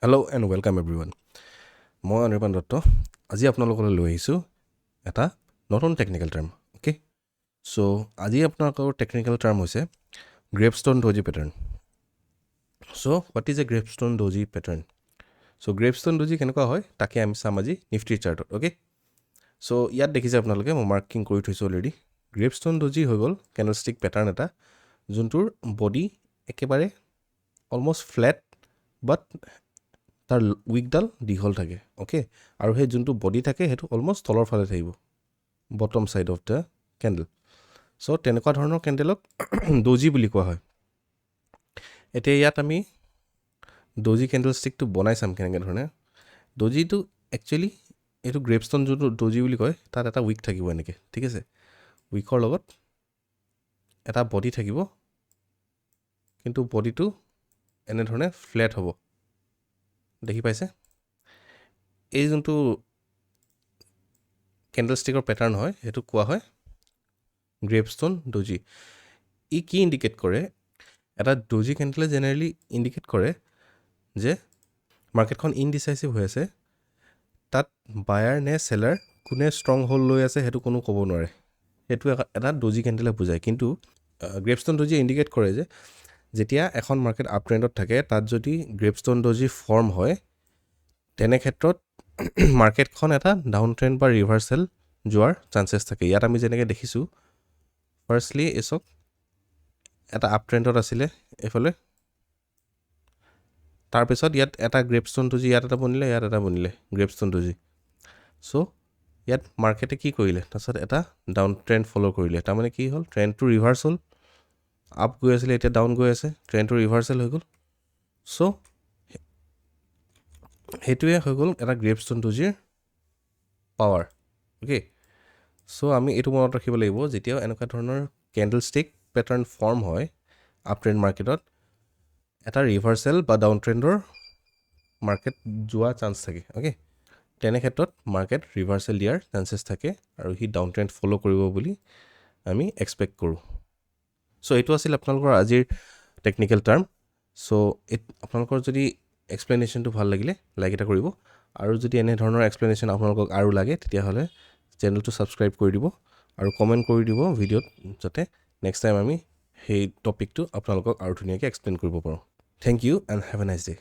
Hello and welcome everyone. মই অনিৰ্বাণ দত্ত। আজি আপোনালোকলৈ লৈ আহিছোঁ এটা নতুন টেকনিকেল টাৰ্ম। অ'কে, চ' আজি আপোনালোকৰ টেকনিকেল টাৰ্ম হৈছে gravestone doji pattern. So what is a gravestone doji pattern? So gravestone doji কেনেকুৱা হয়, তাকে আমি চাম আজি নিফটিৰ চাৰ্টত। অ'কে, চ' ইয়াত দেখিছে আপোনালোকে, মই মাৰ্কিং কৰি থৈছোঁ অলৰেডি। গ্ৰেভষ্ট'ন ডজি হৈ গ'ল কেণ্ডেলষ্টিক পেটাৰ্ণ এটা, যোনটোৰ বডি একেবাৰে অলমষ্ট ফ্লেট, বাট তাৰ উইকডাল দীঘল থাকে। অ'কে, আৰু সেই যোনটো বডি থাকে, সেইটো অলমষ্ট তলৰ ফালে থাকিব, bottom side of the candle. So তেনেকুৱা ধৰণৰ কেণ্ডেলক ডজি বুলি কোৱা হয়। এতিয়া ইয়াত আমি ডজি কেণ্ডেল ষ্টিকটো বনাই চাম কেনেকৈ ধৰণে। ডজিটো একচুৱেলি এইটো গ্ৰেভষ্ট'ন যোনটো ডজি বুলি কয়, তাত এটা উইক থাকিব এনেকৈ, ঠিক আছে? উইকৰ লগত এটা বডি থাকিব, কিন্তু বডিটো এনেধৰণে ফ্লেট হ'ব। দেখি পাইছে? এই যোনটো কেণ্ডেল ষ্টিকৰ পেটাৰ্ণ হয়, সেইটো কোৱা হয় গ্ৰেভষ্ট'ন ডজি। ই কি ইণ্ডিকেট কৰে? এটা ডজি কেণ্ডেলে জেনেৰেলি ইণ্ডিকেট কৰে যে মাৰ্কেটখন ইনডিচাইচিভ হৈ আছে। তাত বায়াৰ নে চেলাৰ, কোনে ষ্ট্ৰং হোল্ড লৈ আছে, সেইটো কোনো ক'ব নোৱাৰে। সেইটো এটা ডজি কেণ্ডেলে বুজায়। কিন্তু গ্ৰেভষ্ট'ন ডজিয়ে ইণ্ডিকেট কৰে যে যেতিয়া এখন মাৰ্কেট আপ ট্ৰেণ্ডত থাকে, তাত যদি গ্ৰেভষ্ট'ন ডজি ফৰ্ম হয়, তেনে ক্ষেত্ৰত মাৰ্কেটখন এটা ডাউন ট্ৰেণ্ড বা ৰিভাৰ্চেল যোৱাৰ চান্সেছ থাকে। ইয়াত আমি যেনেকৈ দেখিছোঁ, ফাৰ্ষ্টলি এই চাওক, এটা আপ ট্ৰেণ্ডত আছিলে এইফালে। তাৰপিছত ইয়াত এটা গ্ৰেভষ্ট'ন ডজি, ইয়াত এটা বনিলে, ইয়াত এটা বনিলে গ্ৰেভষ্ট'ন ডজি। চ' ইয়াত মাৰ্কেটে কি কৰিলে? তাৰপিছত এটা ডাউন ট্ৰেণ্ড ফ'ল' কৰিলে। তাৰমানে কি হ'ল? ট্ৰেণ্ডটো ৰিভাৰ্চ হ'ল। আপ গৈ আছিলে, এতিয়া ডাউন গৈ আছে। ট্ৰেণ্ডটো ৰিভাৰ্চেল হৈ গ'ল। চ' সেইটোৱে হৈ গ'ল এটা গ্ৰেভষ্ট'ন ডজিৰ পাৱাৰ। অ'কে, চ' আমি এইটো মনত ৰাখিব লাগিব, যেতিয়াও এনেকুৱা ধৰণৰ কেণ্ডেল ষ্টিক পেটাৰ্ণ ফৰ্ম হয় আপ ট্ৰেণ্ড মাৰ্কেটত, এটা ৰিভাৰ্চেল বা ডাউন ট্ৰেণ্ডৰ মাৰ্কেট যোৱা চান্স থাকে। অ'কে, তেনে ক্ষেত্ৰত মাৰ্কেট ৰিভাৰ্চেল দিয়াৰ চান্সেছ থাকে আৰু সি ডাউন ট্ৰেণ্ড ফ'ল' কৰিব বুলি আমি এক্সপেক্ট কৰোঁ। চ' এইটো আছিল আপোনালোকৰ আজিৰ টেকনিকেল টাৰ্ম। চ' এই আপোনালোকৰ যদি এক্সপ্লেনেশ্যনটো ভাল লাগিলে লাইক এটা কৰিব আৰু যদি এনেধৰণৰ এক্সপ্লেনেশ্যন আপোনালোকক আৰু লাগে, তেতিয়াহ'লে চেনেলটো ছাবস্ক্ৰাইব কৰি দিব আৰু কমেণ্ট কৰি দিব ভিডিঅ'ত, যাতে নেক্সট টাইম আমি সেই টপিকটো আপোনালোকক আৰু ধুনীয়াকৈ এক্সপ্লেইন কৰিব পাৰোঁ। Thank you and have a nice day.